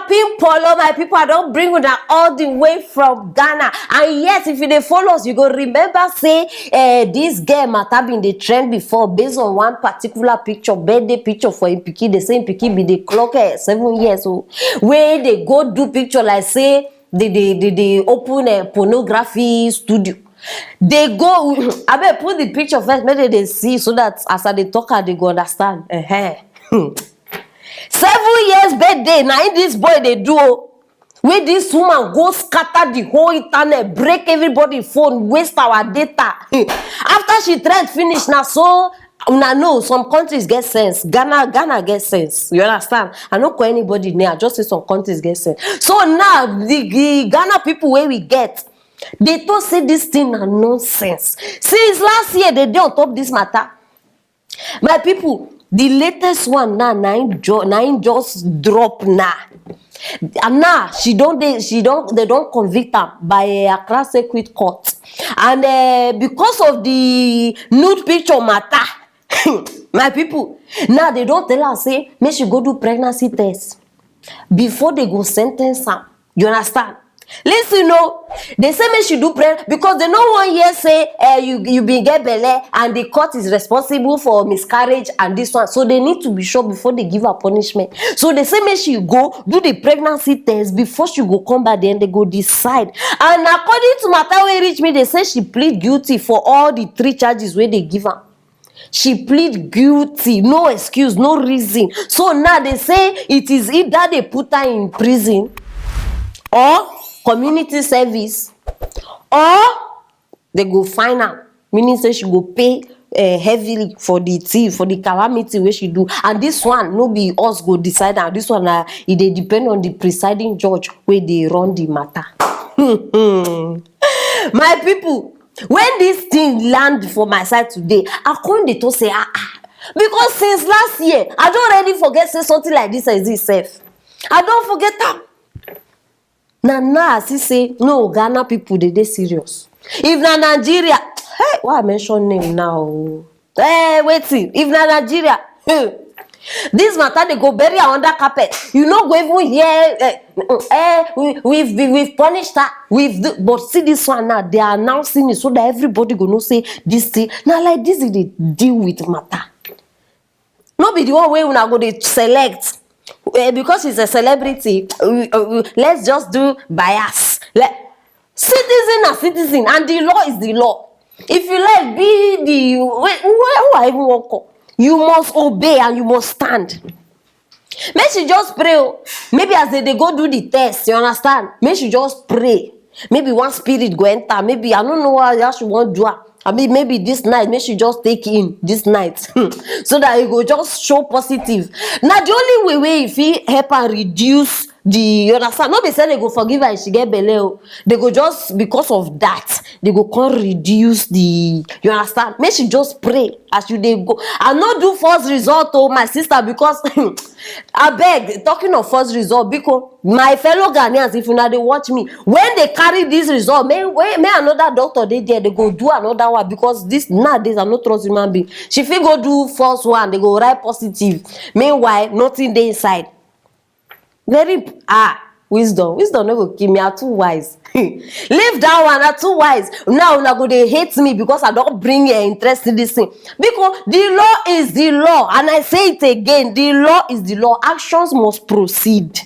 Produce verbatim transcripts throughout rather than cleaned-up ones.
Pin Polo, my people, I don bring una all the way from Ghana. And yes, if you dey follow us, you go remember say, eh, this girl matter been dey trend before based on one particular picture, birthday picture for im pikin. They say im pikin be dey clock, eh, seven years old. Wey dey go do picture like say they dey, they dey open, eh, pornography studio. They go, abeg put the picture first, make they dey see, so that as I dey talk, I dey go understand. Ehen. Seven years birthday, na im this boy dey do o. Wey this woman go scatter the whole internet, break everybody phone, waste our data. After she trend finish, na so una know some countries get sense. Ghana, Ghana get sense. You understand? I no call anybody name, I just say some countries get sense. So now, the, the Ghana people wey we get, they talk say this thing na nonsense. Since last year, they dey on top this matter. My people, the latest one now, na im ju-, na im just drop now. And now, she don dey, she don, they don convict am by, eh, Accra Circuit Court. And, eh, because of the nude picture matter, my people, now they don tell her say make she go do pregnancy test before they go sentence am. You understand? Listen o, they say make she do pre-, because they no wan hear say, eh, you, you bin get belle and the court is responsible for miscarriage and this one. So they need to be sure before they give her punishment. So they say make she go do the pregnancy test before she go come back, then they go decide. And according to matter wey reach me, they say she plead guilty for all the three charges wey they give am. She plead guilty, no excuse, no reason. So now they say it is either they put her in prison or community service or they go fine am. Meaning say she go pay, eh, heavily for the thing, for the calamity wey she do. And this one, no be us go decide am. This one, na, e dey depend on the presiding judge wey dey run the matter. My people, when this thing land for my side today, I come dey talk say, ah, ah. Because since last year, I don already forget say something like this exist sef. I don forget am. Na now I see say, no, Ghana people, they dey serious. If na Nigeria, hey, why I mention name now? Eh, wetin? If na Nigeria, hmm, this matter they go bury am under carpet. You no go even hear, eh, eh, we, we've, we've punished her. We've do, but see this one now, they are announcing it so that everybody go know say this thing. Now like this, they deal with matter. No be the one wey una go dey select, eh, because he's a celebrity. We, uh, we, let's just do bias. Let, citizen na citizen, and the law is the law. If you like, be the, wait, who, who I even wan call? You must obey and you must stand. Make she just pray o. Maybe as they dey go do the test, you understand? Make she just pray. Maybe one spirit go enter. Maybe, I don't know how, how she wan do am. I mean, maybe this night, make she just take in this night. So that e go just show positive. Na the only way wey e fit help am reduce the, you understand? No be say they go forgive her if she get belle o. They go just, because of that, they go come reduce the, you understand? Make she just pray as you dey go. I no do first result o, my sister, because abeg, talking of first result, biko, my fellow Ghanaians, if una dey watch me, when they carry this result, may, may, may another doctor dey there, they go do another one, because this nowadays, I no trust human being. She fit go do first one, they go write positive. Meanwhile, nothing dey inside. Very, ah, wisdom. Wisdom no go kill me. I'm too wise. Leave that one. I'm too wise. Now una go dey hate me because I don bring your interest in this thing. Because the law is the law, and I say it again, the law is the law. Actions must proceed.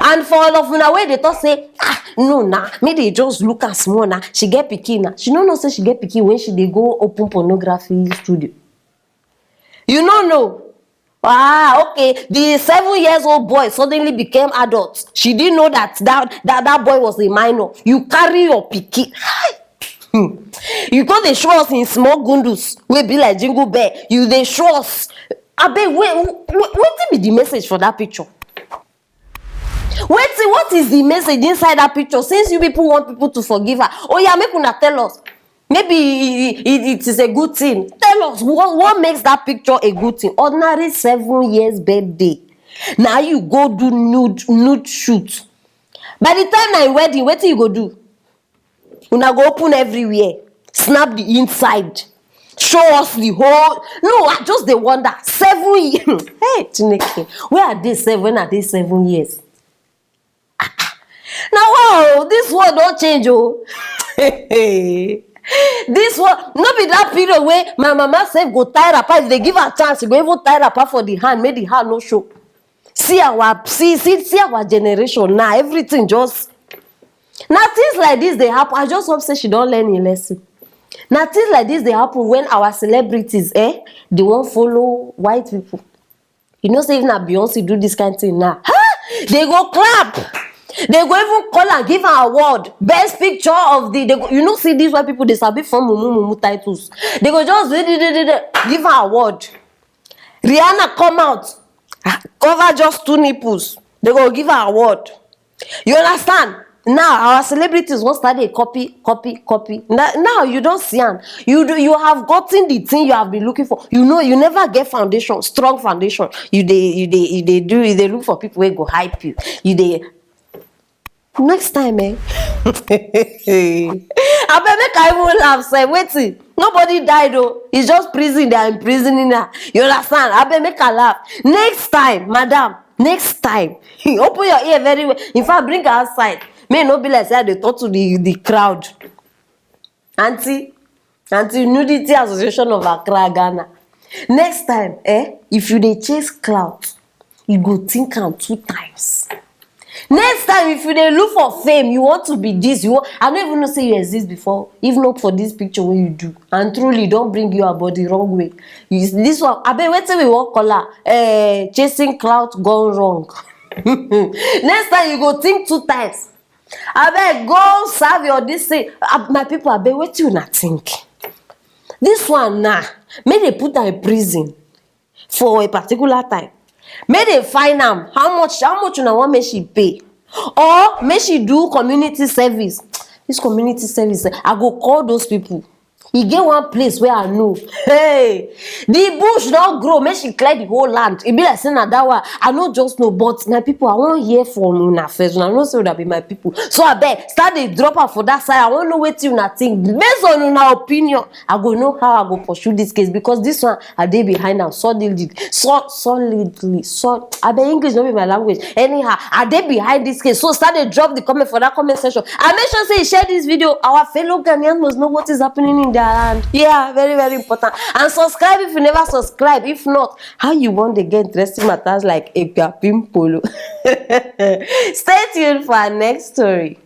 And for all of una wey dey talk say, ah, no na, me dey just look am small na. She get pikin na. She no know say she get pikin when she dey go open pornography studio. You no know. Ah, okay. The seven years old boy suddenly became adult. She didn't know that that, that, that boy was a minor. You carry your pikin. Hi. Hmm. You go dey show us in small gundus wey be like jingle bell. You dey show us. Abeg, wait, wait, wetin be the message for that picture? Wetin, what is the message inside that picture? Since you people want people to forgive her, oh yeah, make una tell us. Maybe it, it, it is a good thing. Tell us what, what makes that picture a good thing. Ordinary seven years birthday. Now you go do nude, nude shoot. By the time na im wedding, wetin you go do? Una go open everywhere, snap the inside, show us the whole. No, I just dey wonder. Seven years. Hey, Chineke, where are they seven? Are they seven years? Now, wow, this world don change o. This one no be that period wey my mama sef go tie wrapper. If they give her chance, she go even tie wrapper for the hand, make the hand no show. See our see see see our generation now. Everything just, na things like this dey happen. I just hope say she don learn im lesson. Na things like this dey happen when our celebrities, eh, dey wan follow white people. You know say if na Beyonce do this kind thing now, ha! They go clap. They go even call and give her award, best picture of the. They go, you know, see, this why people dey sabi form mumu mumu titles. They go just dey, dey, dey, dey, dey, give her award. Rihanna come out, ah, cover just two nipples. They go give her award. You understand? Now our celebrities wan start dey copy, copy, copy. Now, now you don see am. You do. You have gotten the thing you have been looking for. You know, you never get foundation, strong foundation. You dey, you dey, you dey do. You dey look for people wey go hype you. You dey. Next time, eh? Abeg, make I even laugh sef. Wetin? Nobody died o. It's just prison. They are imprisoning her. You understand? Abeg, make I laugh. Next time, madam. Next time, open your ear very well. In fact, bring her outside. May no be like say I dey talk to the the crowd. Auntie, Auntie Nudity Association of Accra, Ghana. Next time, eh, if you dey chase clout, you go think am two times. Next time, if you dey look for fame, you want to be this, you want, I no even know say you exist before. If not for this picture wey you do, and truly don bring you about the wrong way. You, this one, abeg, wetin we wan call am? Eh, chasing clout gone wrong. Next time you go think two times. Abeg, go serve your this thing. Ah, my people, abeg, wetin una think? This one na, make they put her in prison for a particular time. Make they find am how much, how much una wan make she pay, or make she do community service. This community service, eh, I go call those people. E get one place where I know. Hey, the bush don grow. Make she clear the whole land. E be like say na that one. I no just know, but my people, I wan hear from una first. Una know say una be my people. So abeg, start dey drop am for that side. I wan know wetin una think. Based on una opinion, I go know how I go pursue this case, because this one, I dey behind am solidly. So, solidly. So, abeg, English no be my language. Anyhow, I dey behind this case. So start dey drop the comment for that comment section. And make sure say you share this video. Our fellow Ghanaians must know what is happening in their land. Yeah, very, very important. And subscribe if you never subscribe. If not, how you wan dey get interesting matters like Ekpia Pimpolo? Stay tuned for our next story.